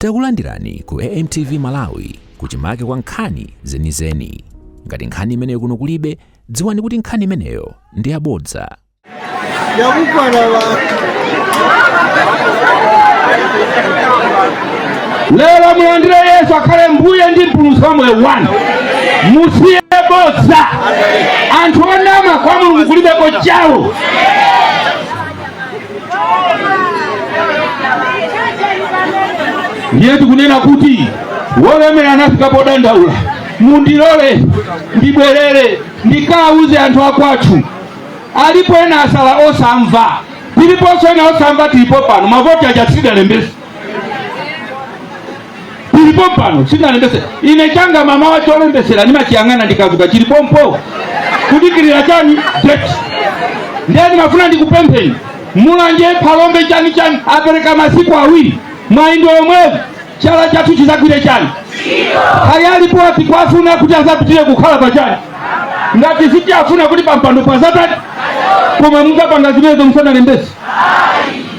Takulandirani ku AMTV Malawi kuchimake kwa nkhani zenizeni. Ngati nkhani imeneyo kuno kulibe, dziwani kuti nkhani imeneyo ndi yabodza. Lero mulandire Yesu akhale Mbuye ndi Mpulumutsi wa moyo wanu. Musiye bodza. Anthu onama kwa Mulungu kulibeko chawo. Ndiye tikunena kuti wolemera anafika podandaula, mundilole ndibwerere ndikawuze anthu akwathu. Alipo ena asala osamva, tiliponso ena osamva, tilipo pano. Mavoti aja tidalembese, tilipo pano sitinalembese. Ine changa mama wacholembesera ndimachiyang'ana ndikazuka chilipompo, kudikirira chani date. Ndiye ndimafuna ndikupempheni, Mulanje, Phalombe, chani chani, apereka masiku 2, mwayi omwewu chala chathu chizagwire chani. Kaya alipo ati kwafuna kuti azapitire kukhala pachani, ngati sitiafuna kuti pampando pazatani, koma mukapanga zimenezo musanalembese.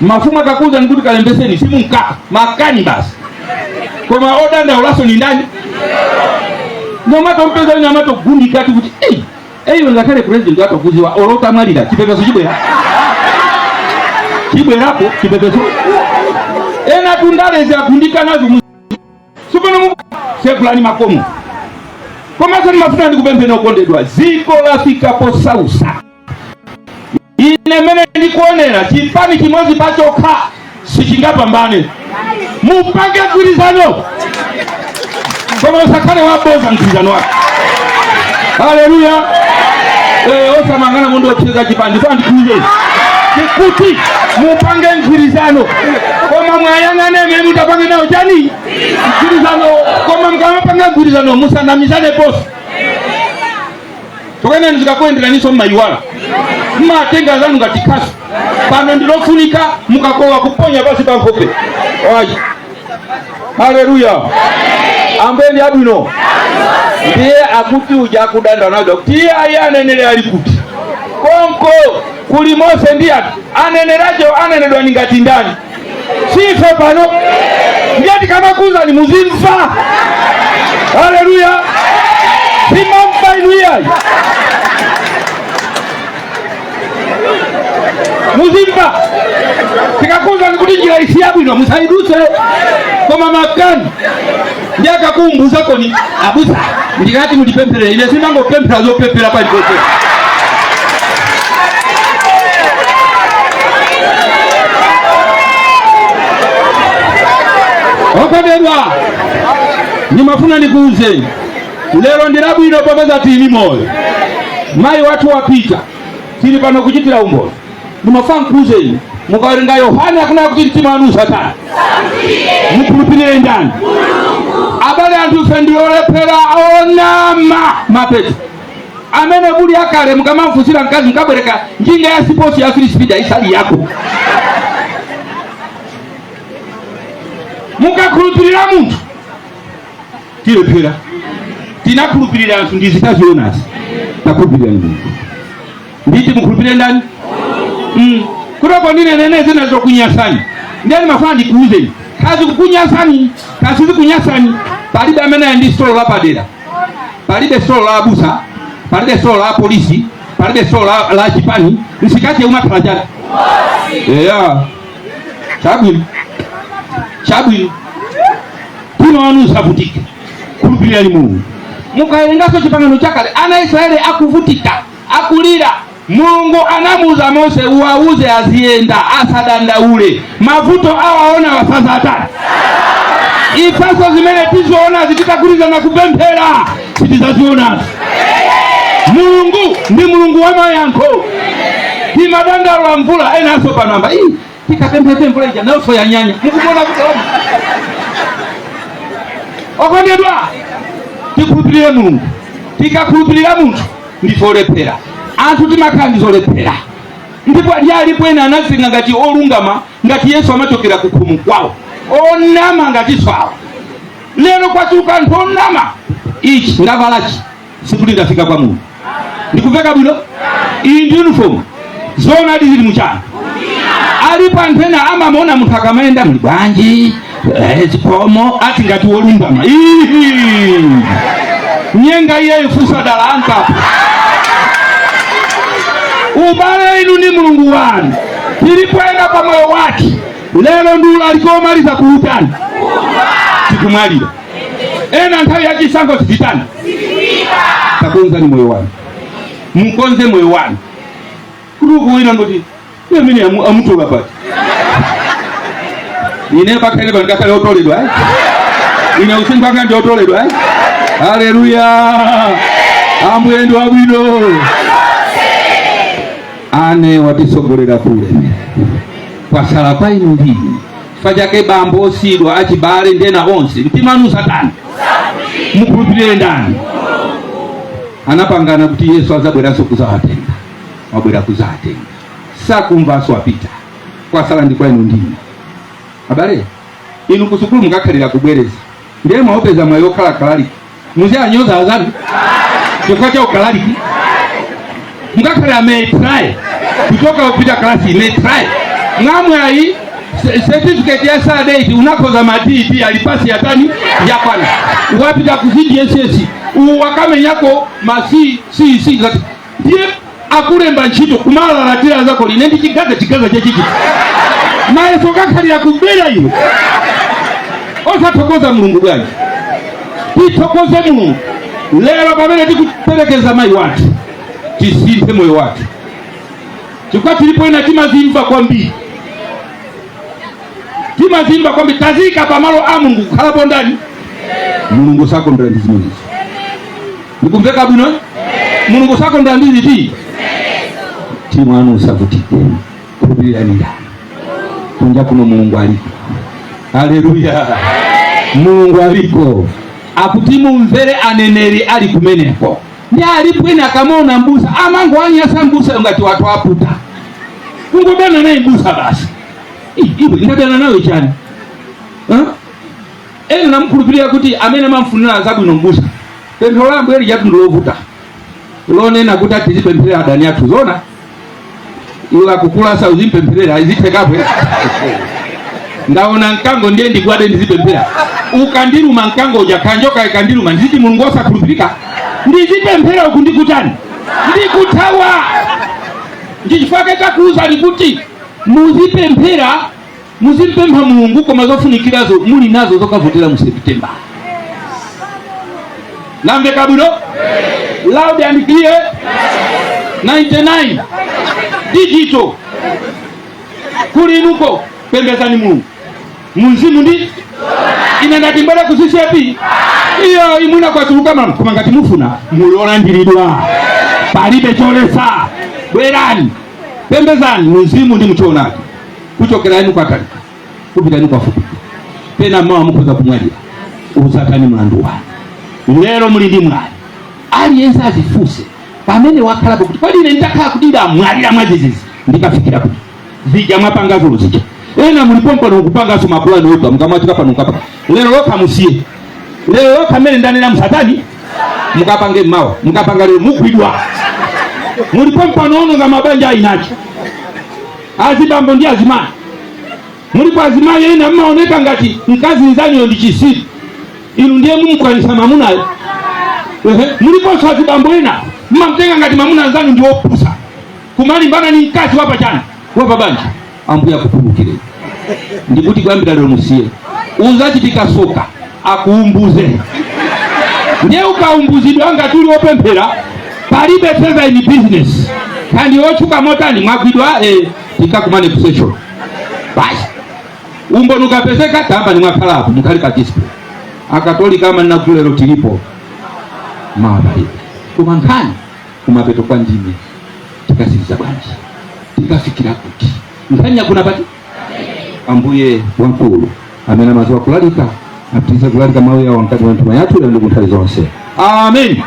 Mafumu akakuuzani kuti kalembeseni, simunkaka makani basi. Koma odandaulaso ni ndani? Nomatompeza ine amatogundikati kuti ei eyo ngakhale president atokuziwa olotamwalira chipepeso chibwera chibwerapo chipepeso. Ena tundalezi agundika nazo tsopano sekulani makomo. Komanso ndimafuna ndikupempheni okondedwa, dziko lafika posausa. Ine mene ndikuonera chipani chimodzi pachokha sichingapambane. Mupange mgwirizano, koma usakhale waboza mgwirizano wake. Haleluya. Osamangana mundu ocheza chipani pa ndikuuze tikuti mupange mgwirizano, koma mwayang'ane mene mutapange nawo chani mgwirizano. Koma mkamapanga mgwirizano musanamizane bosi, tokena ndikakuenderaniso mmayiwala mmatenga zanu ngati khasu pano ndilofunika mukakowa kuponya pasi pa nkhope wayi. Haleluya. Ambuye ndi abwino. Ndiye akuti uja akudanda nazo kuti iye ayi anenere ali kuti konko kuli Mose ndi anthu aneneracho anenedwa ni ngati ndani? Sife pano. Ndiye tikamakuuzani muzimva. Haleluya. Simamva inu iyayi, muzimva. Tikakuuzani kuti njira isi yabwino musayidutse, koma makani ndi akakumbuzakoni abusa ndikati mundipempherere. Ine simangopemphera zopemphera paliponse. Okondedwa, ndimafuna ndikuwuzeni lero ndi labwino popeza tili moyo. Mayi wathu wapita, tili pano kuchitira umboni. Ndimafuna nkuwuzeni, mukawerenga Yohane akunena kuti mtima wanu usatani, mukhulupirire ndani? Abale, anthu ife ndiolephera, onama mapeto amene muli akale. Mukamamfusira mkazi mukabwereka njinga ya siposi ya 3 speed isali yako. Mukakhulupirira munthu tilephera. Tinakhulupirira anthu ndizitazionazi, takhulupirira Mulungu. Nditi mukhulupirire ndani? Kutoko ndinenene zina zokunyasani. Ndiye ndimafuna ndikuuzeni, kazi kukunyasani kazi zikunyasani, palibe amene ali ndi solo lapadera. Palibe solo la abusa, palibe solo la polisi, palibe solo la chipani. Msikati umakhala chani? Eya, chabwino chabwino. Mtima wanu usavutike, khulupirirani Mulungu. Mukawerenganso Chipangano Chakale, ana Israeli akuvutika, akulira, Mulungu anamuuza Mose, uwauze aziyenda asadandaule, mavuto awaona wasazatani. Ifeso zimene tiziona zititagwirizana kupemphera sitizazionazo. Mulungu ndi Mulungu wa mayankho. Timadandaula mvula, enanso panamba ii tikapemphete mvula ija nayonso yanyanya. Mukuona kuti okondedwa, tikhulupirire Mulungu. Tikakhulupirira munthu ndife olephera. Anthu timakhala ndi zolephera, ndipo ndi alipo ena anazinga ngati olungama, ngati Yesu amachokera ku khomo kwawo, onama ngati swawo. Lero kwachuluka anthu onama. Ichi ndavalachi sikuti ndafika kwa Mulungu. Ndikumveka bwino? Iyi ndi uniform, zoonadi zili muchana. Alipo anthu ena amamuona munthu akamayenda, muli bwanji, Zikomo ati ngati wolungama. Ihi! Nyenga iyeyo fusa dala ankapo ubale inu ndi Mulungu wanu tilikwenda pa moyo wathu. Lero ndi ulaliki omaliza kuutani, tikumwalira ena nthawi ya chisankho tizitani. Takonzani moyo wanu, mukonze moyo wanu kuti ukuwina ngoti amene amutola pati ine pakhale pano ngakhale otoledwa, eh? Ine usinkhu wanga ndi otoledwa, eh? Haleluya! Ambuye ndi wabwino, ane watisogolera kule, kwasala kwa inu ndine. Chifukwa chake bambo osidwa, achibale ndena onse, mtimanu satani mukhulupirire ndani? Anapangana kuti Yesu azabweranso kuzawatenga, wabwera kuzawatenga, sakumvanso, apita. Kwasala ndi kwa inu ndine. Abale, inu kusukulu mukakhalira kubwereza, ndiye mwaopeza mwayi okhala kalaliki, muzianyoza azanu chifukwa cha ukalaliki. Mukakhalira may try kuchoka kupita kalasi, may try mwamwayi certificate ya standard unakhoza ma D alipasi yatani yakwana, wapita ku CDSS wakamenyako ma C C C ngati ndiye akulemba ntchito kumalalatira zako line ndi chigaza chigaza chachichi mayeso kakhalira kubera. Iwe osathokoza Mulungu bwanji? Tithokoze Mulungu lero pamene tikuperekeza mayi wathu. Tisinthe moyo wathu chifukwa tilipo ena timazimva kwambiri, timazimva kwambiri. Tazika pamalo a Mulungu kukhalapo ndani? Mulungu sakondwera ndi zimenezo. Ndikumveka bwino? Mulungu sakondwera ndi ziti? Timwanu usavutike, khulupirirani ndani? Kunja kuno Mulungu aliko. Haleluya! Mulungu aliko, akuti mumvere aneneri ali kumeneko. Ndi alipo ena akamona mbusa amango anyasa mbusa ngati watu aputa, kungodana naye mbusa basi. Iwe ndadana nawe chani? Huh? Ena namkhulupirira kuti amene amamfunira zabwino mbusa, pemphero la Ambuye lijatu ndilovuta, lonena kuti atizipempherera adani athu. Zona iwe akukulasa uzimpempherera, izithekapo? Ndaona mkango ndiye ndigwade ndizipemphera? Ukandiluma mkango uja, kanjoka ikandiluma, ndiziti Mulungu osakhulupirika? Ndizipemphera uku ndikutani? Ndikuthawa. Ndichifukwa takuwuzani kuti muzipemphera, muzimpempha Mulungu, koma zofunikirazo muli nazo zokavotera mu September. Namveka bwino? Loud and clear. 99 digital kuli inuko. Pembezani Mulungu munzimu. Ndi ine ndati mbwere ku CCAP iyo imwina kwatuluka mama, koma ngati mufuna muliolandiridwa, palibe cholesa. Bwerani, pembezani munzimu ndi muchoonadi. Kuchokera inu kwatalika kupita inu kwafupi, pena mawa mukhoza kumwalira, uzatani mlandu wanu? Lero muli ndi mwayi. Aliyense azifunse pamene wakhalapo kuti kodi ine nditakhala kuti ndamwalira mwazizizi ndikafikira kuti zija mwapangazo zija? Ena mulipompano kupanganso mapulani oipa, mukamachika pano mukapa. Lero lokha musiye, lero lokha mmene ndanena msatani mukapange mmawa, mukapanga lero mugwidwa. Mulipompano ononga mabanja ayinachi, azibambo ndi azimayi. Mulipo azimayi ena mmaoneka ngati mkazi nzaniyo ndi chisiru, inu ndiye mumukwanisa mamunayo. Ehe, muliponso azibambo ena mmamtenga ngati mamuna nzanu ndi wopusa, kumalimbana ni mkazi wapa chani, wapa banja. Ambuye akukhululukireni. Ndikuti kuyambira lero musiye. Uzachitika soka akuumbuze, ndiye ukaumbuzidwa ngati uli wopemphera, palibe favor in business kandi otchuka motani, mwagwidwa, tikakumane ku session basi. Umboni ukapezeka, tamba nimwakhalapo mukhali pa display. Akatolika amanena kuti lero tilipo, mawa palibe. Koma nkhani kumapeto kwa ndime tikasiriza bwanji? Tikafikira kuti nkhani yakuna pati? Ambuye wamkulu amene amadziwa kulalika apitirize kulalika mawu yawo mkati mwa mitima yathu lero ndi kunthawi zonse. Amen.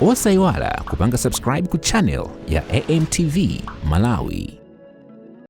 Osayiwala kupanga subscribe ku channel ya AMTV Malawi.